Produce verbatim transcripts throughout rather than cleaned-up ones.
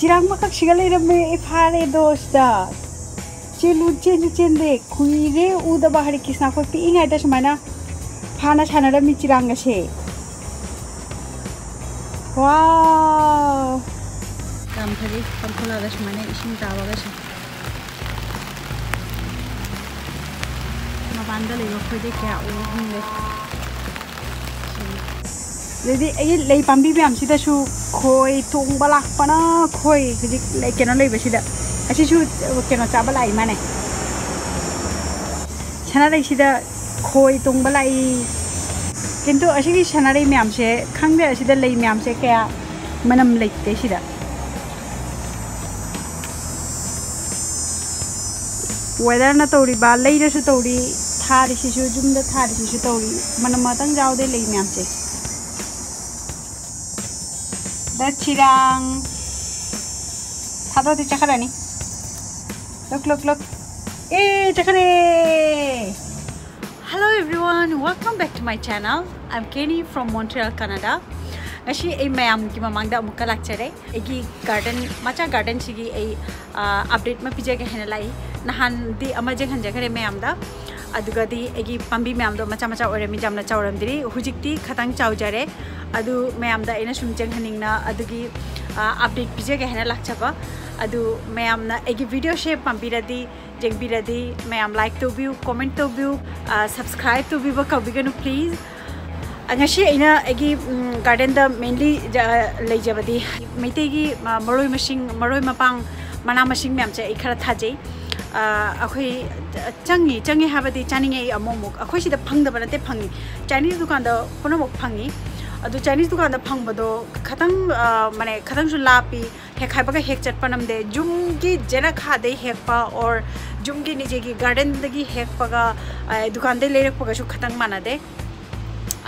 ꯆꯤꯔꯥꯡ ꯃꯀꯛꯁꯤꯒ ꯂꯩꯔꯝꯃꯦ꯫ ꯑꯩ ꯐꯥꯔꯦꯗꯣ ꯁꯤꯗ꯫ ꯆꯦꯜꯂꯨ, ꯆꯦꯟꯁꯨ ꯆꯦꯟꯗꯦ꯫ ꯀꯨꯏꯔꯦ ꯎꯗꯕ ꯍꯔꯦ ꯀ꯭ꯔꯤꯁꯅ꯫ ꯑꯩꯈꯣꯏ ꯄꯤꯛꯏꯉꯩꯗ ꯁꯨꯃꯥꯏꯅ ꯐꯥꯅ ꯁꯥꯟꯅꯔꯝꯃꯤ ꯆꯤꯔꯥꯡꯒꯁꯦ꯫ ꯋꯥꯎ! ꯌꯥꯝ ꯐꯖꯩ ꯄꯥꯡꯈꯣꯂꯥꯗ ꯁꯨꯃꯥꯏꯅ ꯏꯁꯤꯡ ꯇꯥꯕꯒꯁꯦ꯫ ꯃꯄꯥꯟꯗ ꯂꯩꯕ ꯑꯩꯈꯣꯏꯗꯤ ꯀꯌꯥ ꯎꯕ ꯐꯪꯗꯦ꯫ ꯑꯗꯩꯗꯤ ꯑꯩꯒꯤ ꯂꯩ ꯄꯥꯝꯕꯤ ꯃꯌꯥꯝꯁꯤꯗꯁꯨ ꯈꯣꯏ ꯇꯣꯡꯕ ꯂꯥꯛꯄꯅ ꯈꯣꯏ ꯍꯧꯖꯤꯛ ꯂꯩ-, ꯀꯩꯅꯣ ꯂꯩꯕꯁꯤꯗ꯫ ꯑꯁꯤꯁꯨ ꯀꯩꯅꯣ ꯆꯥꯕ ꯂꯥꯛꯏ ꯃꯥꯅꯦ꯫ ꯁꯅꯥꯔꯩꯁꯤꯗ ꯈꯣꯏ ꯇꯣꯡꯕ ꯂꯥꯛꯏ꯫ ꯀꯤꯟꯇꯨ ꯑꯁꯤꯒꯤ ꯁꯅꯥꯔꯩ ꯃꯌꯥꯝꯁꯦ ꯈꯪꯗꯦ, ꯑꯁꯤꯗ ꯂꯩ ꯃꯌꯥꯝꯁꯦ ꯀꯌꯥ ꯃꯅꯝ ꯂꯩꯇꯦ ꯁꯤꯗ꯫ ꯋꯦꯗꯔꯅ ꯇꯧꯔꯤꯕ, ꯂꯩꯗꯁꯨ ꯇꯧꯔꯤ, ꯊꯥꯔꯤꯁꯤꯁꯨ, ꯌꯨꯝꯗ ꯊꯥꯔꯤꯁꯤꯁꯨ ꯇꯧꯔꯤ꯫ ꯃꯅꯝ ꯑꯃꯇꯪ ꯌꯥꯎꯗꯦ ꯂꯩ ꯃꯌꯥꯝꯁꯦ꯫ ꯗ ꯆꯤꯔꯥꯡ꯫ ꯊꯥꯗꯣꯛꯑꯗꯤ ꯆꯠꯈ꯭ꯔꯅꯤ꯫ Look, look, look. ꯑꯦ, ꯆꯠꯈ꯭ꯔꯦ! Hello everyone, welcome back to my channel. I'm Kenny from Montreal, Canada. ꯉꯁꯤ ꯑꯩ ꯃꯌꯥꯝꯒꯤ ꯃꯃꯥꯡꯗ ꯑꯃꯨꯛꯀ ꯂꯥꯛꯆꯔꯦ꯫ ꯑꯩꯒꯤ ꯒꯥꯔꯗꯦꯟ, ꯃꯆꯥ ꯒꯥꯔꯗꯦꯟꯁꯤꯒꯤ ꯑꯩ, ꯑ, ꯑꯞꯗꯦꯠ ꯑꯃ ꯄꯤꯖꯒꯦ ꯍꯥꯏꯅ ꯂꯥꯛꯏ꯫ ꯅꯍꯥꯟꯗꯤ ꯑꯃ ꯌꯦꯡꯍꯟꯖꯈ꯭ꯔꯦ ꯃꯌꯥꯝꯗ꯫ ꯑꯗꯨꯒꯗꯤ ꯑꯩꯒꯤ ꯄꯥꯝꯕꯤ ꯃꯌꯥꯝꯗꯣ ꯃꯆꯥ ꯃꯆꯥ ꯑꯣꯏꯔꯝꯃꯤ, ꯌꯥꯝꯅ ꯆꯥꯎꯔꯝꯗ꯭ꯔꯤ꯫ ꯍꯧꯖꯤꯛꯇꯤ ꯈꯇꯪ ꯆꯥꯎꯖꯔꯦ꯫ ꯑꯗꯨ ꯃꯌꯥꯝꯗ ꯑꯩꯅ ꯁꯨꯝ ꯌꯦꯡꯍꯟꯅꯤꯡꯅ ꯑꯗꯨꯒꯤ, ꯑ, ꯑꯞꯗꯦꯠ ꯄꯤꯖꯒꯦ ꯍꯥꯏꯅ ꯂꯥꯛꯆꯕ꯫ ꯑꯗꯨ ꯃꯌꯥꯝꯅ ꯑꯩꯒꯤ ꯚꯤꯗꯤꯑꯣꯁꯦ ꯄꯥꯝꯕꯤꯔꯗꯤ, ꯌꯦꯡꯕꯤꯔꯗꯤ ꯃꯌꯥꯝ ꯂꯥꯏꯛ ꯇꯧꯕꯤꯌꯨ, ꯀꯣꯃꯦꯟ ꯇꯧꯕꯤꯌꯨ, ꯑ, ꯁꯕꯁꯀ꯭ꯔꯥꯏꯕ ꯇꯧꯕꯤꯕ ꯀꯥꯎꯕꯤꯒꯅꯨ ꯄ꯭ꯂꯤꯖ꯫ ꯑ, ꯉꯁꯤ ꯑꯩꯅ ꯑꯩꯒꯤ, ꯎꯝ, ꯒꯥꯔꯗꯦꯟꯗ ꯃꯦꯟꯂꯤ ꯂꯩꯖꯕꯗꯤ ꯃꯩꯇꯩꯒꯤ, ꯑ, ꯃꯔꯣꯏ ꯃꯁꯤꯡ, ꯃꯔꯣꯏ ꯃꯄꯥꯡ, ꯃꯅꯥ ꯃꯁꯤꯡ ꯃꯌꯥꯝꯁꯦ ꯑꯩ ꯈꯔ ꯊꯥꯖꯩ꯫ ꯑ, ꯑꯩꯈꯣꯏ ꯆꯪꯉꯤ, ꯆꯪꯉꯤ ꯍꯥꯏꯕꯗꯤ ꯆꯥꯅꯤꯡꯉꯦ ꯑꯩ ꯑꯃꯨꯛ ꯑꯃꯨꯛ꯫ ꯑꯩꯈꯣꯏ ꯁꯤꯗ ꯐꯪꯗꯕ ꯅꯠꯇꯦ, ꯐꯪꯉꯤ꯫ ꯆꯥꯏꯅꯤꯁ ꯗꯨꯀꯥꯟꯗ ꯄꯨꯝꯅꯃꯛ ꯐꯪꯉꯤ꯫ ꯑꯗꯨ ꯆꯥꯏꯅꯤꯁ ꯗꯨꯀꯥꯟꯗ ꯐꯪꯕꯗꯣ ꯈꯇꯪ, ꯑ, ꯃꯥꯅꯦ, ꯈꯇꯪꯁꯨ ꯂꯥꯞꯄꯤ꯫ ꯍꯦꯛ ꯍꯥꯏꯕꯒ ꯍꯦꯛ ꯆꯠꯄ ꯅꯝꯗꯦ꯫ ꯌꯨꯝꯒꯤ ꯖꯦꯅꯈꯥꯗꯩ ꯍꯦꯛꯄ or ꯌꯨꯝꯒꯤ ꯅꯤꯖꯦꯒꯤ ꯒꯥꯔꯗꯦꯟꯗꯒꯤ ꯍꯦꯛꯄꯒ, ꯑ, ꯗꯨꯀꯥꯟꯗꯩ ꯂꯩꯔꯛꯄꯒꯁꯨ ꯈꯇꯪ ꯃꯥꯟꯅꯗꯦ꯫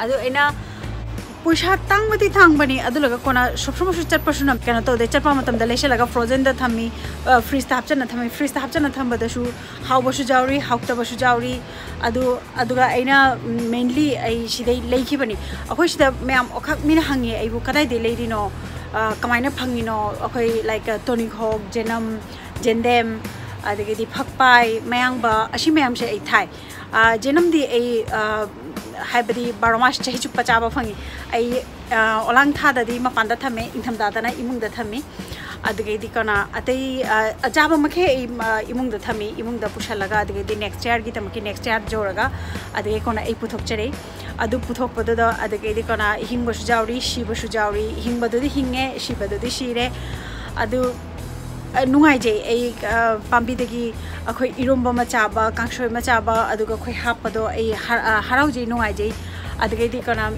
ꯑꯗꯨ ꯑꯩꯅ ꯄꯩꯁꯥ ꯇꯥꯡꯕꯗꯤ ꯇꯥꯡꯕꯅꯤ, ꯑꯗꯨꯂꯒ ꯀꯣꯟꯅ ꯁꯣꯞ ꯁꯣꯞꯁꯨ ꯆꯠꯄꯁꯨ ꯅꯝ-, ꯀꯩꯅꯣ ꯇꯧꯗꯦ, ꯆꯠꯄ ꯃꯇꯝꯗ ꯂꯩꯁꯜꯂꯒ ꯐ꯭ꯔꯣꯖꯟꯗ ꯊꯝꯃꯤ, ꯑ, ꯐ꯭ꯔꯤꯖꯇ ꯍꯥꯞꯆꯟꯅ ꯊꯝꯃꯤ꯫ ꯐ꯭ꯔꯤꯖꯇ ꯍꯥꯞꯆꯟꯅ ꯊꯝꯕꯗꯁꯨ ꯍꯥꯎꯕꯁꯨ ꯌꯥꯎꯔꯤ, ꯍꯥꯎꯇꯕꯁꯨ ꯌꯥꯎꯔꯤ꯫ ꯑꯗꯨ, ꯑꯗꯨꯒ ꯑꯩꯅ ꯃꯦꯟꯂꯤ ꯑꯩ ꯁꯤꯗꯩ ꯂꯩꯈꯤꯕꯅꯤ꯫ ꯑꯩꯈꯣꯏ ꯁꯤꯗ ꯃꯌꯥꯝ ꯑꯣꯈꯥꯛ ꯃꯤꯅ ꯍꯪꯉꯤ ꯑꯩꯕꯨ ꯀꯗꯥꯏꯗꯩ ꯂꯩꯔꯤꯅꯣ? ꯑ, ꯀꯃꯥꯏꯅ ꯐꯪꯉꯤꯅꯣ? ꯑꯩꯈꯣꯏ, like, ꯇꯣꯅꯤꯈꯣꯛ, ꯖꯦꯅꯝ, ꯖꯦꯟꯗꯦꯝ, ꯑꯗꯒꯤꯗꯤ ꯐꯛꯄꯥꯏ, ꯃꯌꯥꯡꯕ, ꯑꯁꯤ ꯃꯌꯥꯝꯁꯦ ꯑꯩ ꯊꯥꯏ꯫ ꯑ, ꯖꯦꯅꯝꯗꯤ ꯑꯩ, ꯑ, ꯍꯥꯏꯕꯗꯤ ꯕꯥꯔꯣ ꯃꯥꯁ ꯆꯍꯤ ꯆꯨꯞꯄ ꯆꯥꯕ ꯐꯪꯉꯤ꯫ ꯑꯩ, ꯑ, ꯑꯣꯂꯥꯡ ꯊꯥꯗꯗꯤ ꯃꯄꯥꯟꯗ ꯊꯝꯃꯦ, ꯏꯪꯊꯝꯊꯥꯗꯅ ꯏꯃꯨꯡꯗ ꯊꯝꯃꯤ꯫ ꯑꯗꯨꯗꯒꯤꯗꯤ ꯀꯩꯅꯣ, ꯑꯇꯩ, ꯑ, ꯑ, ꯆꯥꯕ ꯃꯈꯩ ꯑꯩ, ꯑ, ꯏꯃꯨꯡꯗ ꯊꯝꯃꯤ, ꯏꯃꯨꯡꯗ ꯄꯨꯁꯜꯂꯒ, ꯑꯗꯨꯗꯒꯤꯗꯤ next yearꯒꯤꯗꯃꯛꯀꯤ next year ꯌꯧꯔꯒ, ꯑꯗꯨꯗꯒꯤ ꯀꯣꯟꯅ ꯑꯩ ꯄꯨꯊꯣꯛꯆꯔꯛꯏ꯫ ꯑꯗꯨ ꯄꯨꯊꯣꯛꯄꯗꯨꯗ ꯑꯗꯨꯗꯒꯤꯗꯤ ꯀꯣꯟꯅ ꯍꯤꯡꯕꯁꯨ ꯌꯥꯎꯔꯤ, ꯁꯤꯕꯁꯨ ꯌꯥꯎꯔꯤ꯫ ꯍꯤꯡꯕꯗꯨꯗꯤ ꯍꯤꯡꯉꯦ, ꯁꯤꯕꯗꯨꯗꯤ ꯁꯤꯔꯦ꯫ ꯑꯗꯨ, ꯑ, ꯅꯨꯡꯉꯥꯏꯖꯩ꯫ ꯑꯩ, ꯑ, ꯄꯥꯝꯕꯤꯗꯒꯤ ꯑꯩꯈꯣꯏ ꯏꯔꯣꯝꯕ ꯑꯃ ꯆꯥꯕ, ꯀꯥꯡꯁꯣꯏ ꯑꯃ ꯆꯥꯕ, ꯑꯗꯨꯒ ꯑꯩꯈꯣꯏ ꯍꯥꯞꯄꯗꯣ ꯑꯩ ꯍꯔ-, ꯑ, ꯍꯔꯥꯎꯖꯩ, ꯅꯨꯡꯉꯥꯏꯖꯩ꯫ ꯑꯗꯨꯗꯒꯤꯗꯤ ꯀꯣꯟꯅ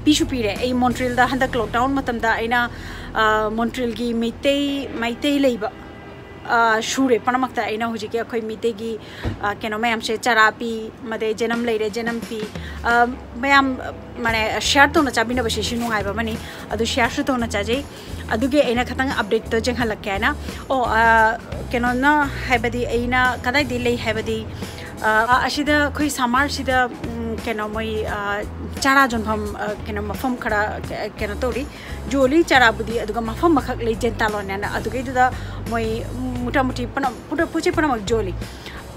ꯄꯤꯁꯨ ꯄꯤꯔꯦ꯫ ꯑꯩ ꯃꯣꯟꯇ꯭ꯔꯤꯜꯗ ꯍꯟꯗꯛ lockdown ꯃꯇꯝꯗ ꯑꯩꯅ, ꯑ, ꯃꯣꯟꯇ꯭ꯔꯤꯜꯒꯤ ꯃꯩꯇꯩ, ꯃꯩꯇꯩ ꯂꯩꯕ, ꯑ, ꯁꯨꯔꯦ ꯄꯨꯝꯅꯃꯛꯇ꯫ ꯑꯩꯅ ꯍꯧꯖꯤꯛꯀꯤ ꯑꯩꯈꯣꯏ ꯃꯤꯇꯩꯒꯤ, ꯑ, ꯀꯩꯅꯣ ꯃꯌꯥꯝꯁꯦ, ꯆꯔꯥ ꯄꯤ, ꯃꯗꯩ ꯖꯅꯝ ꯂꯩꯔꯦ, ꯖꯅꯝ ꯄꯤ, ꯑ, ꯃꯌꯥꯝ, ꯑ, ꯃꯥꯅꯦ, share ꯇꯧꯅ ꯆꯥꯃꯤꯟꯅꯕꯁꯤꯁꯨ ꯅꯨꯡꯉꯥꯏꯕ ꯑꯃꯅꯤ꯫ ꯑꯗꯨ shareꯁꯨ ꯇꯧꯅ ꯆꯥꯖꯩ꯫ ꯑꯗꯨꯒꯤ ꯑꯩꯅ ꯈꯤꯇꯪ updateꯇꯣ ꯌꯦꯡꯍꯜꯂꯛꯀꯦ ꯍꯥꯏꯅ꯫ ꯑꯣ, ꯑ, ꯀꯩꯅꯣꯅ ꯍꯥꯏꯕꯗꯤ ꯑꯩꯅ ꯀꯗꯥꯏꯗꯩ ꯂꯩ ꯍꯥꯏꯕꯗꯤ, ꯑ, ꯑꯁꯤꯗ ꯑꯩꯈꯣꯏ ꯁꯝꯃꯔꯁꯤꯗ, ꯎꯝ, ꯀꯩꯅꯣ ꯃꯣꯏ, ꯑ, ꯆꯥꯔꯥ ꯌꯣꯟꯐꯝ, ꯑ, ꯀꯩꯅꯣ ꯃꯐꯝ ꯈꯔ, ꯀ-, ꯀꯩꯅꯣ ꯇꯧꯔꯤ, ꯌꯣꯜꯂꯤ ꯆꯥꯔꯥꯕꯨꯗꯤ꯫ ꯑꯗꯨꯒ ꯃꯐꯝ ꯑꯃꯈꯛ ꯂꯩ, ꯖꯦꯟꯇꯥꯂꯣꯟ ꯍꯥꯏꯅ꯫ ꯑꯗꯨꯒꯩꯗꯨꯗ ꯃꯣꯏ ꯃꯨꯇꯥ ꯃꯨꯇꯤ ꯄꯨꯝꯅ-, ꯄꯨꯝꯅ-, ꯄꯣꯠ ꯆꯩ ꯄꯨꯝꯅꯃꯛ ꯌꯣꯜꯂꯤ꯫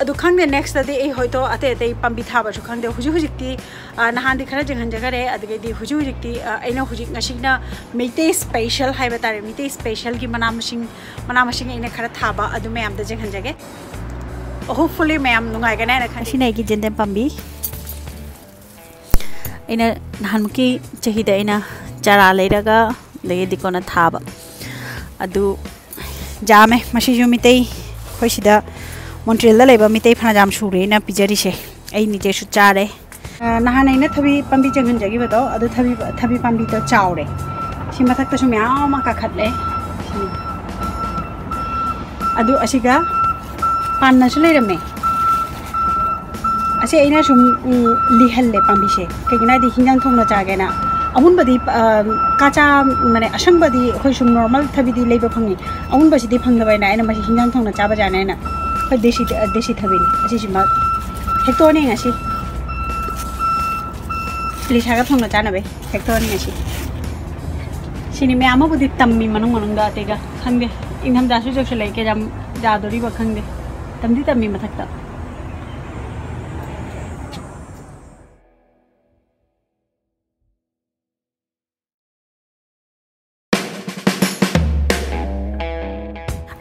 ꯑꯗꯨ ꯈꯪꯗꯦ, next ꯇꯗꯤ ꯑꯩ ꯍꯣꯏꯇꯣ ꯑꯇꯩ ꯑꯇꯩ ꯄꯥꯝꯕꯤ ꯊꯥꯕꯁꯨ ꯈꯪꯗꯦ꯫ ꯍꯧꯖꯤꯛ ꯍꯧꯖꯤꯛꯇꯤ, ꯑ, ꯅꯍꯥꯟꯗꯤ ꯈꯔ ꯌꯦꯡꯍꯟꯖꯈꯔꯦ꯫ ꯑꯗꯨꯗꯒꯤꯗꯤ ꯍꯧꯖꯤꯛ ꯍꯧꯖꯤꯛꯇꯤ, ꯑ, ꯑꯩꯅ ꯍꯧꯖꯤꯛ ꯉꯁꯤꯅ ꯃꯩꯇꯩ special ꯍꯥꯏꯕ ꯇꯥꯔꯦ, ꯃꯩꯇꯩ specialꯒꯤ ꯃꯅꯥ ꯃꯁꯤꯡ, ꯃꯅꯥ ꯃꯁꯤꯡ ꯑꯩꯅ ꯈꯔ ꯊꯥꯕ, ꯑꯗꯨ ꯃꯌꯥꯝꯗ ꯌꯦꯡꯍꯟꯖꯒꯦ꯫ Hopefully ꯃꯌꯥꯝ ꯅꯨꯡꯉꯥꯏꯒꯅꯤ ꯍꯥꯏꯅ ꯈꯜꯂꯤ꯫ ꯑꯁꯤꯅ ꯑꯩꯒꯤ ꯖꯦꯟꯗꯦꯝ ꯄꯥꯝꯕꯤ꯫ ꯑꯩꯅ ꯅꯍꯥꯟꯃꯨꯛꯀꯤ ꯆꯍꯤꯗ ꯑꯩꯅ ꯆꯥꯔꯥ ꯂꯩꯔꯒ, ꯑꯗꯒꯤꯗꯤ ꯀꯣꯟꯅ ꯊꯥꯕ ꯑꯗꯨ ꯌꯥꯝꯃꯦ꯫ ꯃꯁꯤꯁꯨ ꯃꯤꯇꯩ, ꯑꯩꯈꯣꯏ ꯁꯤꯗ ꯃꯣꯟꯇ꯭ꯔꯤꯌꯦꯜꯗ ꯂꯩꯕ ꯃꯤꯇꯩ ꯐꯅꯌꯥꯝ ꯁꯨꯔꯦ ꯑꯩꯅ ꯄꯤꯖꯔꯤꯁꯦ꯫ ꯑꯩ ꯅꯤꯖꯦꯁꯨ ꯆꯥꯔꯦ꯫ ꯑ, ꯅꯍꯥꯟ ꯑꯩꯅ ꯊꯕꯤ ꯄꯥꯝꯕꯤ ꯆꯦꯟꯍꯟꯖꯈꯤꯕꯗꯣ, ꯑꯗꯨ ꯊꯕꯤ, ꯊꯕꯤ ꯄꯥꯝꯕꯤꯗꯣ ꯆꯥꯎꯔꯦ꯫ ꯁꯤ ꯃꯊꯛꯇꯁꯨ ꯃꯌꯥꯝ ꯑꯃ ꯀꯥꯈꯠꯂꯦ꯫ ꯁꯤ꯫ ꯑꯗꯨ ꯑꯁꯤꯒ ꯄꯥꯟꯅꯁꯨ ꯂꯩꯔꯝꯃꯦ꯫ ꯑꯁꯤ ꯑꯩꯅ ꯁꯨꯝ, ꯎꯝ, ꯂꯤꯍꯜꯂꯦ ꯄꯥꯝꯕꯤꯁꯦ꯫ ꯀꯩꯒꯤꯅꯣ ꯍꯥꯏꯗꯤ ꯍꯤꯟꯖꯥꯡ ꯊꯣꯡꯅ ꯆꯥꯒꯦꯅ꯫ ꯑꯃꯨꯟꯕꯗꯤ, ꯑ, ꯀꯥꯆꯥ, ꯃꯥꯅꯦ, ꯑꯁꯪꯕꯗꯤ ꯑꯩꯈꯣꯏ ꯁꯨꯝ normal ꯊꯕꯤꯗꯤ ꯂꯩꯕ ꯐꯪꯉꯤ꯫ ꯑꯃꯨꯟꯕꯁꯤꯗꯤ ꯐꯪꯗꯕ ꯍꯥꯏꯅ ꯑꯩꯅ ꯃꯁꯤ ꯍꯤꯟꯖꯥꯡ ꯊꯣꯡꯅ ꯆꯥꯕ ꯌꯥꯅꯤ ꯍꯥꯏꯅ꯫ ꯑꯩꯈꯣꯏ ꯗꯦꯁꯤ, ꯗꯦꯁꯤ ꯊꯕꯤꯅꯤ꯫ ꯑꯁꯤꯁꯤꯃ ꯍꯦꯛꯇꯣꯛꯑꯅꯤ ꯉꯁꯤ꯫ ꯏꯂꯤꯁꯥꯒ ꯊꯣꯡꯅ ꯆꯥꯅꯕꯩ ꯍꯦꯛꯇꯣꯛꯑꯅꯤ ꯉꯁꯤ꯫ ꯁꯤꯅꯤ ꯃꯌꯥꯝ ꯑꯃꯕꯨꯗꯤ ꯇꯝꯃꯤ ꯃꯅꯨꯡ ꯃꯅꯨꯡꯗ ꯑꯇꯩꯒ ꯈꯪꯗꯦ꯫ ꯏꯪꯊꯝꯊꯥꯁꯨ ꯌꯧꯁꯜꯂꯛꯑꯦ, ꯀꯌꯥꯝ ꯌꯥꯗꯣꯔꯤꯕ ꯈꯪꯗꯦ꯫ ꯇꯝꯗꯤ ꯇꯝꯃꯤ ꯃꯊꯛꯇ꯫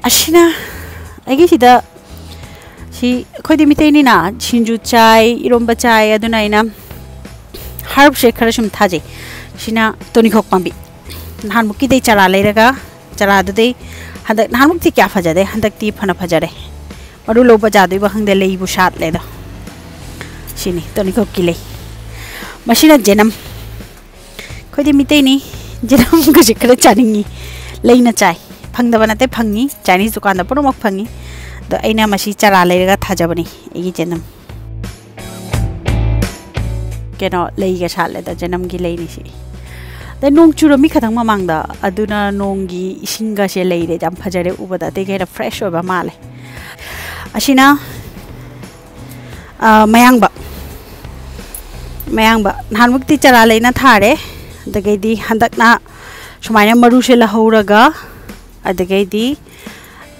ꯑꯁꯤꯅ ꯑꯩꯒꯤ ꯁꯤꯗ, ꯁꯤ ꯑꯩꯈꯣꯏꯗꯤ ꯃꯤꯇꯩꯅꯤꯅ ꯁꯤꯡꯖꯨ ꯆꯥꯏ, ꯏꯔꯣꯝꯕ ꯆꯥꯏ, ꯑꯗꯨꯅ ꯑꯩꯅ ꯍꯔꯕꯁꯦ ꯈꯔ ꯁꯨꯝ ꯊꯥꯖꯩ꯫ ꯁꯤꯅ ꯇꯣꯅꯤꯈꯣꯛ ꯄꯥꯝꯕꯤ꯫ ꯅꯍꯥꯟꯃꯨꯛꯀꯤꯗꯩ ꯆꯔꯥ ꯂꯩꯔꯒ, ꯆꯔꯥꯗꯨꯗꯩ ꯍꯟꯗꯛ, ꯅꯍꯥꯟꯃꯨꯛꯇꯤ ꯀꯌꯥ ꯐꯖꯗꯦ, ꯍꯟꯗꯛꯇꯤ ꯐꯅ ꯐꯖꯔꯦ꯫ ꯃꯔꯨ ꯂꯧꯕ ꯌꯥꯗꯣꯏꯕ ꯈꯪꯗꯦ, ꯂꯩꯕꯨ ꯁꯥꯠꯂꯦꯗꯣ꯫ ꯁꯤꯅꯤ ꯇꯣꯅꯤꯈꯣꯛꯀꯤ ꯂꯩ꯫ ꯃꯁꯤꯅ ꯖꯦꯅꯝ꯫ ꯑꯩꯈꯣꯏꯗꯤ ꯃꯤꯇꯩꯅꯤ, ꯖꯦꯅꯝꯒꯁꯦ ꯈꯔ ꯆꯥꯅꯤꯡꯉꯤ꯫ ꯂꯩꯅ ꯆꯥꯏ꯫ ꯐꯪꯗꯕ ꯅꯠꯇꯦ, ꯐꯪꯉꯤ꯫ ꯆꯥꯏꯅꯤꯁ ꯗꯨꯀꯥꯟꯗ ꯄꯨꯝꯅꯃꯛ ꯐꯪꯉꯤ꯫ ꯑꯗꯣ ꯑꯩꯅ ꯃꯁꯤ ꯆꯔꯥ ꯂꯩꯔꯒ ꯊꯥꯖꯕꯅꯤ, ꯑꯩꯒꯤ ꯖꯦꯅꯝ꯫ ꯀꯩꯅꯣ, ꯂꯩꯒ ꯁꯥꯠꯂꯦꯗ, ꯖꯦꯅꯝꯒꯤ ꯂꯩꯅꯤ ꯁꯤ꯫ ꯑꯗꯩ ꯅꯣꯡ ꯆꯨꯔꯝꯃꯤ ꯈꯇꯪ ꯃꯃꯥꯡꯗ, ꯑꯗꯨꯅ ꯅꯣꯡꯒꯤ ꯏꯁꯤꯡꯒꯁꯦ ꯂꯩꯔꯦ, ꯌꯥꯝ ꯐꯖꯔꯦ ꯎꯕꯗ, ꯑꯇꯩꯒ ꯍꯦꯟꯅ ꯐ꯭ꯔꯦꯁ ꯑꯣꯏꯕ ꯃꯥꯜꯂꯦ꯫ ꯑꯁꯤꯅ, ꯑ, ꯃꯌꯥꯡꯕ꯫ ꯃꯌꯥꯡꯕ꯫ ꯅꯍꯥꯟꯃꯨꯛꯇꯤ ꯆꯔꯥ ꯂꯩꯅ ꯊꯥꯔꯦ, ꯑꯗꯒꯤꯗꯤ ꯍꯟꯗꯛꯅ ꯁꯨꯃꯥꯏꯅ ꯃꯔꯨꯁꯦ ꯂꯧꯍꯧꯔꯒ, ꯑꯗꯒꯤꯗꯤ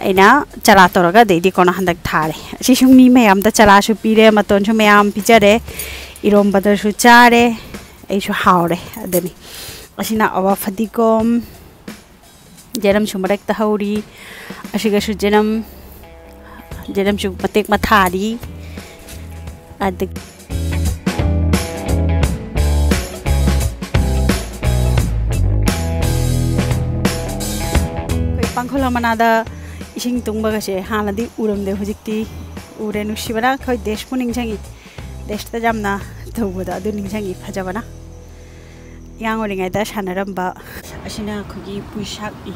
ꯑꯩꯅ ꯆꯔꯥ ꯇꯧꯔꯒ ꯑꯗꯩꯗꯤ ꯀꯣꯟꯅ ꯍꯟꯗꯛ ꯊꯥꯔꯦ꯫ ꯑꯁꯤꯁꯨ ꯃꯤ ꯃꯌꯥꯝꯗ ꯆꯔꯥꯁꯨ ꯄꯤꯔꯦ, ꯃꯇꯣꯟꯁꯨ ꯃꯌꯥꯝ ꯄꯤꯖꯔꯦ, ꯏꯔꯣꯝꯕꯗꯁꯨ ꯆꯥꯔꯦ, ꯑꯩꯁꯨ ꯍꯥꯎꯔꯦ꯫ ꯑꯗꯨꯅꯤ꯫ ꯑꯁꯤꯅ ꯑꯋꯥ ꯐꯗꯤꯒꯣꯝ, ꯖꯦꯅꯝꯁꯨ ꯃꯔꯛꯇ ꯍꯧꯔꯤ, ꯑꯁꯤꯒꯁꯨ ꯖꯦꯅꯝ, ꯖꯦꯅꯝꯁꯨ ꯃꯇꯦꯛ ꯃꯊꯥꯔꯤ꯫ ꯑꯗꯒꯤ ꯑꯩꯈꯣꯏ ꯄꯥꯡꯈꯣꯂꯥ ꯃꯅꯥꯗ ꯏꯁꯤꯡ ꯇꯨꯡꯕꯒꯁꯦ ꯍꯥꯟꯅꯗꯤ ꯎꯔꯝꯗꯦ, ꯍꯧꯖꯤꯛꯇꯤ ꯎꯔꯦ꯫ ꯅꯨꯡꯁꯤꯕꯅ ꯑꯩꯈꯣꯏ ꯗꯦꯁꯄꯨ ꯅꯤꯡꯁꯤꯡꯉꯤ, ꯗꯦꯁꯇ ꯌꯥꯝꯅ ꯇꯧꯕꯗꯣ ꯑꯗꯨ ꯅꯤꯡꯁꯤꯡꯉꯤ ꯐꯖꯕꯅ꯫ ꯑꯉꯥꯡ ꯑꯣꯏꯔꯤꯉꯩꯗ ꯁꯥꯟꯅꯔꯝꯕ꯫ ꯑꯁꯤꯅ ꯑꯩꯈꯣꯏꯒꯤ ꯄꯨꯏꯁꯥꯛꯅꯤ,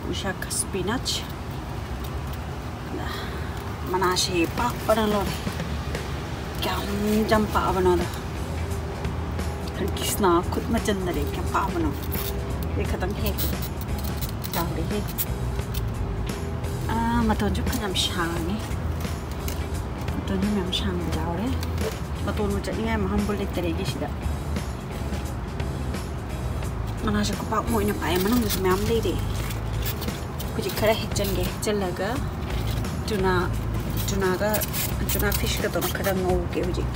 ꯄꯨꯏꯁꯥꯛ ꯁ꯭ꯄꯤꯅꯥꯆ꯫ ꯃꯅꯥꯁꯦ ꯄꯥꯛꯄꯅ ꯂꯣꯏꯔꯦ꯫ ꯀꯌꯥꯝ ꯌꯥꯝ ꯄꯥꯛꯑꯕꯅꯣꯗꯣ꯫ ꯀ꯭ꯔꯤꯁꯅ ꯈꯨꯠ ꯃꯆꯟꯗꯗꯤ ꯀꯌꯥꯝ ꯄꯥꯛꯑꯕꯅꯣ꯫ ꯑꯗꯩ ꯈꯇꯪ ꯍꯦꯛꯀꯦ꯫ ꯆꯥꯎꯔꯦꯍꯦ꯫ ꯑꯥ, ꯃꯇꯣꯟꯁꯨ ꯐꯅꯌꯥꯝ ꯁꯥꯡꯉꯦ꯫ ꯃꯇꯣꯟꯁꯨ ꯃꯌꯥꯝ ꯁꯥꯡꯕ ꯌꯥꯎꯔꯦ꯫ ꯃꯇꯣꯟꯕꯨ ꯆꯠꯅꯤꯡꯉꯥꯏ ꯃꯐꯝꯕꯨ ꯂꯩꯇꯔꯦ ꯑꯩꯒꯤ ꯁꯤꯗ꯫ ꯃꯅꯥꯁꯦ ꯈꯨꯄꯥꯛ ꯑꯃ ꯑꯣꯏꯅ ꯄꯥꯛꯑꯦ, ꯃꯅꯨꯡꯗꯁꯨ ꯃꯌꯥꯝ ꯂꯩꯔꯤ꯫ ꯍꯧꯖꯤꯛ ꯈꯔ ꯍꯦꯛꯆꯟꯒꯦ, ꯍꯦꯛꯆꯜꯂꯒ ꯇꯨꯅꯥ, ꯇꯨꯅꯥꯒ, ꯇꯨꯅꯥ ꯐꯤꯁꯀ ꯇꯧꯔꯒ ꯈꯔ ꯉꯧꯒꯦ ꯍꯧꯖꯤꯛ꯫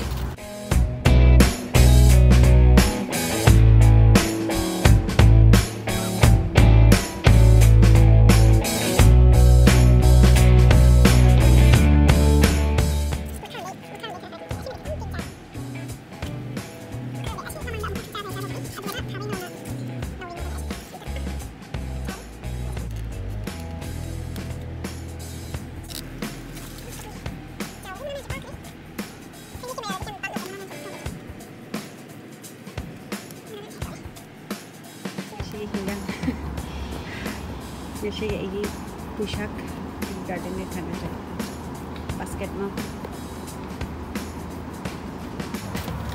ꯁꯤꯒꯤ ꯍꯤꯡꯒꯟ꯫ ꯉꯁꯤꯒꯤ ꯑꯩꯒꯤ ꯄꯨꯁꯥꯛ ꯒꯥꯔꯗꯦꯟꯗ ꯊꯥꯅꯖꯕ ꯕꯥꯁꯀꯦꯠ ꯑꯃ꯫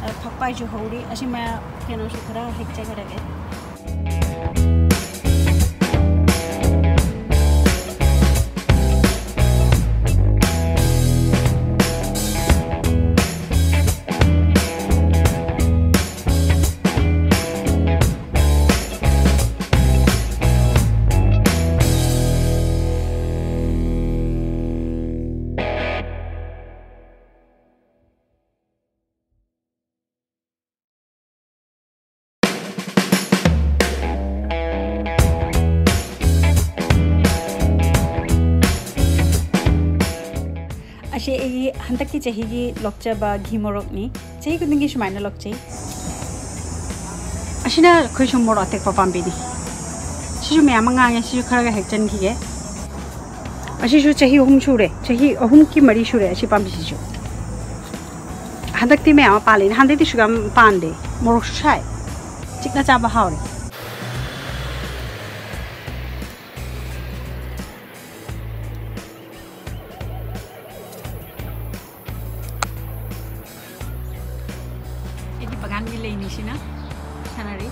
ꯑ, ꯐꯛꯄꯥꯏꯁꯨ ꯍꯧꯔꯤ꯫ ꯑꯁꯤ ꯃꯌꯥ-, ꯀꯩꯅꯣꯁꯨ ꯈꯔ ꯍꯦꯛꯆꯈ꯭ꯔꯒꯦ꯫ ꯑꯁꯤ ꯑꯩꯒꯤ ꯍꯟꯗꯛꯀꯤ ꯆꯍꯤꯒꯤ ꯂꯣꯛꯆꯕ ꯘꯤ ꯃꯣꯔꯣꯛꯅꯤ꯫ ꯆꯍꯤ ꯈꯨꯗꯤꯡꯒꯤ ꯁꯨꯃꯥꯏꯅ ꯂꯣꯛꯆꯩ꯫ ꯑꯁꯤꯅ ꯑꯩꯈꯣꯏ ꯁꯨꯝ ꯃꯣꯔꯣꯛ ꯑꯇꯦꯛꯄ ꯄꯥꯝꯕꯤꯅꯤ꯫ ꯁꯤꯁꯨ ꯃꯌꯥꯝ ꯑꯃ ꯉꯥꯡꯉꯦ, ꯁꯤꯁꯨ ꯈꯔꯒ ꯍꯦꯛꯆꯟꯈꯤꯒꯦ꯫ ꯑꯁꯤꯁꯨ ꯆꯍꯤ ꯑꯍꯨꯝ ꯁꯨꯔꯦ, ꯆꯍꯤ ꯑꯍꯨꯝꯒꯤ ꯃꯔꯤ ꯁꯨꯔꯦ ꯑꯁꯤ ꯄꯥꯝꯕꯤꯁꯤꯁꯨ꯫ ꯍꯟꯗꯛꯇꯤ ꯃꯌꯥꯝ ꯑꯃ ꯄꯥꯜꯂꯤ, ꯅꯍꯥꯟꯗꯩꯗꯤ ꯁꯨꯛꯌꯥꯝ ꯄꯥꯟꯗꯦ꯫ ꯃꯣꯔꯣꯛꯁꯨ ꯁꯥꯏ, ꯆꯤꯛꯅ ꯆꯥꯕ ꯍꯥꯎꯔꯦ꯫ ꯑꯩꯒꯤ ꯕꯒꯥꯟꯒꯤ ꯂꯩꯅꯤꯁꯤꯅ ꯁꯥꯟꯅꯔꯤ꯫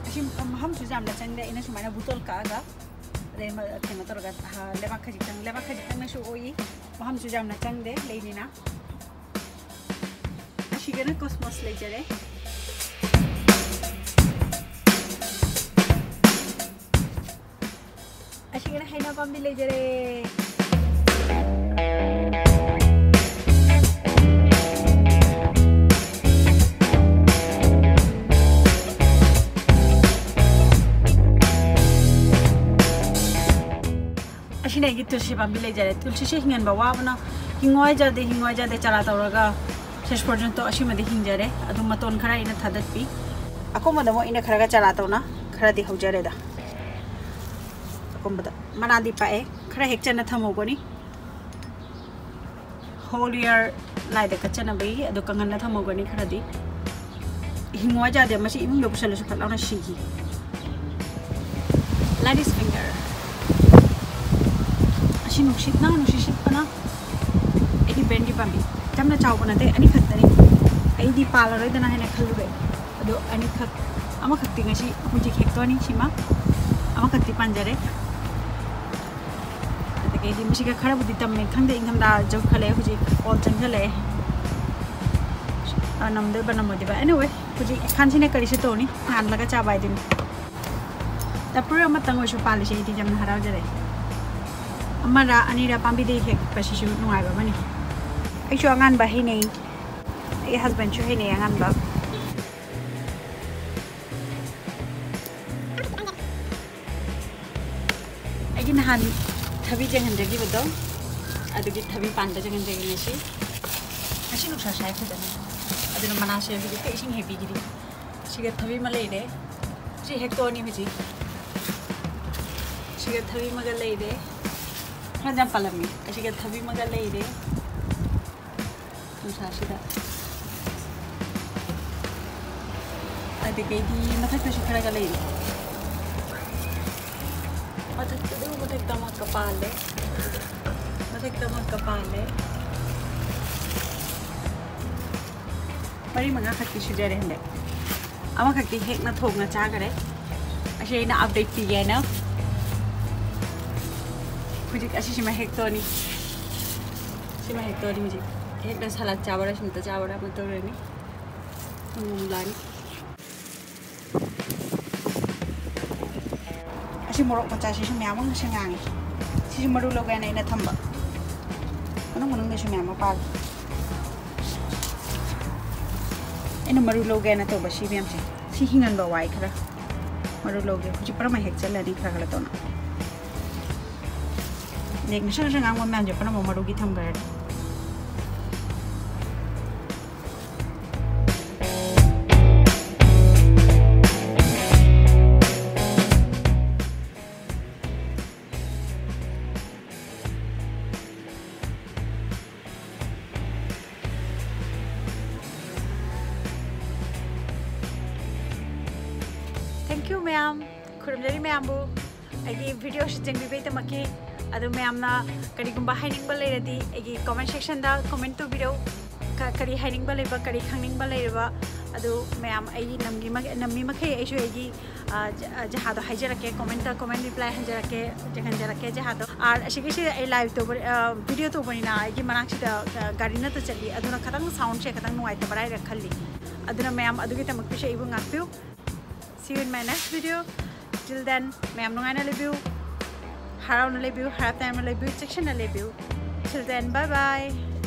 ꯑꯁꯤ ꯃꯐꯝꯁꯨ ꯌꯥꯝꯅ ꯆꯪꯗꯦ꯫ ꯑꯩꯅ ꯁꯨꯃꯥꯏꯅ ꯕꯨꯇꯣꯜ ꯀꯛꯑꯒ ꯑꯗꯩ ꯃ-, ꯀꯩꯅꯣ ꯇꯧꯔꯒ, ꯑ, ꯂꯩꯕꯥꯛ ꯈꯖꯤꯛꯇꯪ, ꯂꯩꯕꯥꯛ ꯈꯖꯤꯛꯇꯪꯅꯁꯨ ꯑꯣꯏ, ꯃꯐꯝꯁꯨ ꯌꯥꯝꯅ ꯆꯪꯗꯦ, ꯂꯩꯅꯤꯅ꯫ ꯑꯁꯤꯒꯅ cosmos ꯂꯩꯖꯔꯦ꯫ ꯑꯁꯤꯒꯅ ꯍꯩꯅꯧ ꯄꯥꯝꯕꯤ ꯂꯩꯖꯔꯦ꯫ ꯑꯁꯤꯅ ꯑꯩꯒꯤ ꯇꯨꯜꯁꯤ ꯄꯥꯝꯕꯤ ꯂꯩꯖꯔꯦ꯫ ꯇꯨꯜꯁꯤꯁꯦ ꯍꯤꯡꯍꯟꯕ ꯋꯥꯕꯅ, ꯍꯤꯡꯉꯣ ꯍꯥꯏꯖꯗꯦ, ꯍꯤꯡꯉꯣ ꯍꯥꯏꯖꯗꯦ, ꯆꯥꯔꯥ ꯇꯧꯔꯒ ꯁꯦꯁ ꯄꯔꯖꯦꯟꯇꯣ ꯑꯁꯤꯃꯗꯤ ꯍꯤꯡꯖꯔꯦ꯫ ꯑꯗꯨ ꯃꯇꯣꯟ ꯈꯔ ꯑꯩꯅ ꯊꯥꯗꯠꯄꯤ꯫ ꯑꯀꯨꯝꯕꯗ ꯑꯃꯨꯛ ꯑꯩꯅ ꯈꯔꯒ ꯆꯥꯔꯥ ꯇꯧꯅ ꯈꯔꯗꯤ ꯍꯧꯖꯔꯦꯗ꯫ ꯑꯀꯨꯝꯕꯗ ꯃꯅꯥꯗꯤ ꯄꯥꯛꯑꯦ, ꯈꯔ ꯍꯦꯛ ꯆꯟꯅ ꯊꯝꯍꯧꯒꯅꯤ꯫ Whole year ꯂꯥꯏꯗ ꯀꯠꯆꯅꯕꯒꯤ, ꯑꯗꯨ ꯀꯪꯍꯟꯅ ꯊꯝꯍꯧꯒꯅꯤ ꯈꯔꯗꯤ꯫ ꯍꯤꯡꯉꯣ ꯍꯥꯏꯖꯗꯦ, ꯃꯁꯤ ꯏꯃꯨꯡꯗ ꯄꯨꯁꯜꯂꯁꯨ ꯐꯠ ꯂꯥꯎꯅ ꯁꯤꯈꯤ꯫ Ladies finger꯫ ꯑꯁꯤ ꯅꯨꯡꯁꯤꯠꯅ, ꯅꯨꯡꯁꯤꯠ ꯁꯤꯠꯄꯅ꯫ ꯑꯩꯒꯤ ꯕꯦꯟꯗꯤ ꯄꯥꯝꯕꯤ ꯌꯥꯝꯅ ꯆꯥꯎꯕ ꯅꯠꯇꯦ, ꯑꯅꯤꯈꯛꯇꯅꯤ꯫ ꯑꯩꯗꯤ ꯄꯥꯜꯂꯔꯣꯏꯗꯅ ꯍꯥꯏꯅ ꯈꯜꯂꯨꯔꯦ, ꯑꯗꯣ ꯑꯅꯤꯈꯛ, ꯑꯃꯈꯛꯇꯤ ꯉꯁꯤ ꯍꯧꯖꯤꯛ ꯍꯦꯛꯇꯣꯛꯑꯅꯤ꯫ ꯁꯤꯃ ꯑꯃꯈꯛꯇꯤ ꯄꯥꯟꯖꯔꯦ꯫ ꯑꯗꯒꯤꯗꯤ ꯃꯁꯤꯒ ꯈꯔꯕꯨꯗꯤ ꯇꯝꯃꯦ, ꯈꯪꯗꯦ, ꯏꯪꯊꯝꯊꯥ ꯌꯧꯈꯠꯂꯛꯑꯦ, ꯍꯧꯖꯤꯛ fall ꯆꯪꯁꯤꯜꯂꯛꯑꯦ꯫ ꯑ, ꯅꯝꯗꯣꯏꯕ ꯅꯝꯃꯣꯏꯗꯣꯏꯕ꯫ Anyway, ꯍꯧꯖꯤꯛ ꯈꯥꯟꯁꯤꯅ ꯀꯔꯤꯁꯨ ꯇꯧꯅꯤ, ꯍꯥꯟꯂꯒ ꯆꯥꯕ ꯍꯥꯏꯗꯨꯅꯤ꯫ ꯇꯄꯨꯔ ꯑꯃꯇꯪ ꯑꯣꯏꯔꯁꯨ ꯄꯥꯜꯂꯤꯁꯦ ꯑꯩꯗꯤ ꯌꯥꯝꯅ ꯍꯔꯥꯎꯖꯔꯦ꯫ ꯑꯃꯔ ꯑꯅꯤꯔ ꯄꯥꯝꯕꯤꯗꯒꯤ ꯍꯦꯛꯄꯁꯤꯁꯨ ꯅꯨꯡꯉꯥꯏꯕ ꯑꯃꯅꯤ꯫ ꯑꯩꯁꯨ ꯑꯉꯥꯟꯕ ꯍꯩꯅꯩ, ꯑꯩꯒꯤ husbandꯁꯨ ꯍꯩꯅꯩ ꯑꯉꯥꯟꯕ꯫ ꯑꯩꯒꯤ ꯅꯍꯥꯟ ꯊꯕꯤ ꯌꯦꯡꯍꯟꯖꯈꯤꯕꯗꯣ, ꯑꯗꯨꯒꯤ ꯊꯕꯤ ꯄꯥꯟꯕ ꯌꯦꯡꯍꯟꯖꯒꯦ ꯉꯁꯤ꯫ ꯉꯁꯤ ꯅꯨꯡꯁꯥ ꯁꯥꯏ ꯐꯖꯅ, ꯑꯗꯨꯅ ꯃꯅꯥꯁꯦ ꯍꯧꯖꯤꯛꯇ ꯏꯁꯤꯡ ꯍꯦꯛꯄꯤꯈꯤꯔꯤ꯫ ꯁꯤꯒ ꯊꯕꯤ ꯑꯃ ꯂꯩꯔꯦ, ꯁꯤ ꯍꯦꯛꯇꯣꯛꯑꯅꯤ ꯍꯧꯖꯤꯛ꯫ ꯁꯤꯒ ꯊꯕꯤ ꯑꯃꯒ ꯂꯩꯔꯦ, ꯈꯔ ꯌꯥꯝ ꯄꯥꯜꯂꯝꯃꯤ꯫ ꯑꯁꯤꯒ ꯊꯕꯤ ꯑꯃꯒ ꯂꯩꯔꯦ꯫ ꯅꯨꯡꯁꯥꯁꯤꯗ꯫ ꯑꯗꯒꯤꯗꯤ ꯃꯊꯛꯇꯁꯨ ꯈꯔꯒ ꯂꯩꯔꯤ꯫ ꯃꯊꯛꯇꯁꯨ, ꯃꯊꯛꯇ ꯑꯃ ꯀꯄꯥꯜꯂꯦ꯫ ꯃꯊꯛꯇ ꯑꯃ ꯀꯄꯥꯜꯂꯦ꯫ ꯃꯔꯤ ꯃꯉꯥ ꯈꯛꯇꯤ ꯁꯨꯖꯔꯦ ꯍꯟꯗꯛ꯫ ꯑꯃꯈꯛꯇꯤ ꯍꯦꯛꯅ ꯊꯣꯡꯅ ꯆꯥꯈꯔꯦ꯫ ꯑꯁꯤ ꯑꯩꯅ update ꯄꯤꯒꯦꯅ꯫ ꯍꯧꯖꯤꯛ ꯑꯁꯤꯁꯤꯃ ꯍꯦꯛꯇꯣꯛꯑꯅꯤ꯫ ꯁꯤꯃ ꯍꯦꯛꯇꯣꯛꯑꯅꯤ ꯍꯧꯖꯤꯛ꯫ ꯍꯦꯛꯅ ꯁꯂꯥꯗ ꯆꯥꯕꯔꯥ, ꯁꯤꯃꯇ ꯆꯥꯕꯔꯥ ꯑꯃ ꯇꯧꯔꯅꯤ꯫ ꯎꯝ, ꯂꯥꯛꯑꯅꯤ꯫ ꯑꯁꯤ ꯃꯣꯔꯣꯛ ꯃꯆꯥꯁꯤꯁꯨ ꯃꯌꯥꯝ ꯑꯃ ꯉꯁꯤ ꯉꯥꯡꯉꯤ꯫ ꯁꯤꯁꯨ ꯃꯔꯨ ꯂꯧꯒꯦꯅ ꯑꯩꯅ ꯊꯝꯕ꯫ ꯃꯅꯨꯡ ꯃꯅꯨꯡꯗꯁꯨ ꯃꯌꯥꯝ ꯑꯃ ꯄꯥꯜꯂꯤ꯫ ꯑꯩꯅ ꯃꯔꯨ ꯂꯧꯒꯦꯅ ꯇꯧꯕ ꯁꯤ ꯃꯌꯥꯝꯁꯦ꯫ ꯁꯤ ꯍꯤꯡꯍꯟꯕ ꯋꯥꯏ ꯈꯔ꯫ ꯃꯔꯨ ꯂꯧꯒꯦ꯫ ꯍꯧꯖꯤꯛ ꯄꯔꯝ ꯍꯦꯛ ꯆꯜꯂꯅꯤ ꯈꯔ ꯈꯔ ꯇꯧꯅ꯫ ꯑꯗꯩ ꯉꯁꯪ ꯉꯁꯪ ꯉꯥꯡꯕ ꯃꯌꯥꯝꯁꯦ ꯄꯨꯝꯅꯃꯛ ꯃꯔꯨꯒꯤ ꯊꯝꯈ꯭ꯔꯅꯤ꯫ Thank you ꯃꯌꯥꯝ꯫ ꯈꯨꯔꯨꯝꯖꯔꯤ ꯃꯌꯥꯝꯕꯨ꯫ ꯑꯩꯒꯤ video ꯁꯤ ꯌꯦꯡꯕꯤꯕꯩꯗꯃꯛꯀꯤ꯫ ꯑꯗꯨ ꯃꯌꯥꯝꯅ ꯀꯔꯤꯒꯨꯝꯕ ꯍꯥꯏꯅꯤꯡꯕ ꯂꯩꯔꯗꯤ ꯑꯩꯒꯤ comment section ꯗ comment ꯇꯧꯕꯤꯔꯧ꯫ ꯀ-, ꯀꯔꯤ ꯍꯥꯏꯅꯤꯡꯕ ꯂꯩꯕ, ꯀꯔꯤ ꯈꯪꯅꯤꯡꯕ ꯂꯩꯔꯕ, ꯑꯗꯨ ꯃꯌꯥꯝ ꯑꯩ ꯅꯝꯒꯤ-, ꯅꯝꯃꯤ ꯃꯈꯩ ꯑꯩꯁꯨ ꯑꯩꯒꯤ, ꯑ, ꯖ-, ꯑ, ꯖꯍꯥꯗꯣ ꯍꯥꯏꯖꯔꯛꯀꯦ, comment ꯇ comment reply ꯍꯟꯖꯔꯛꯀꯦ, ꯍꯟꯖꯔꯛꯀꯦ ꯖꯍꯥꯗꯣ꯫ ꯑꯥ, ꯑꯁꯤꯒꯤꯁꯤꯗ ꯑꯩ live ꯇꯧꯕ, ꯑ, video ꯇꯧꯕꯅꯤꯅ ꯑꯩꯒꯤ ꯃꯅꯥꯛꯁꯤꯗ, ꯑ, ꯒꯥꯔꯤ ꯅꯠꯇ ꯆꯠꯂꯤ, ꯑꯗꯨꯅ ꯈꯤꯇꯪ sound ꯁꯦ ꯈꯤꯇꯪ ꯅꯨꯡꯉꯥꯏꯇꯕ꯭ꯔꯥ ꯍꯥꯏꯅ ꯈꯜꯂꯤ꯫ ꯑꯗꯨꯅ ꯃꯌꯥꯝ ꯑꯗꯨꯒꯤꯗꯃꯛꯇꯁꯨ ꯑꯩꯕꯨ ꯉꯥꯛꯄꯤꯌꯨ꯫ See you in my next video. Till then, ꯃꯌꯥꯝ ꯅꯨꯡꯉꯥꯏꯅ ꯂꯩꯕꯤꯌꯨ, ꯍꯔꯥꯎꯅ ꯂꯩꯕꯤꯌꯨ, ꯍꯔꯥꯎ ꯇꯌꯥꯝꯅ ꯂꯩꯕꯤꯌꯨ, ꯆꯦꯛꯁꯤꯟꯅ ꯂꯩꯕꯤꯌꯨ꯫ Till then, bye bye.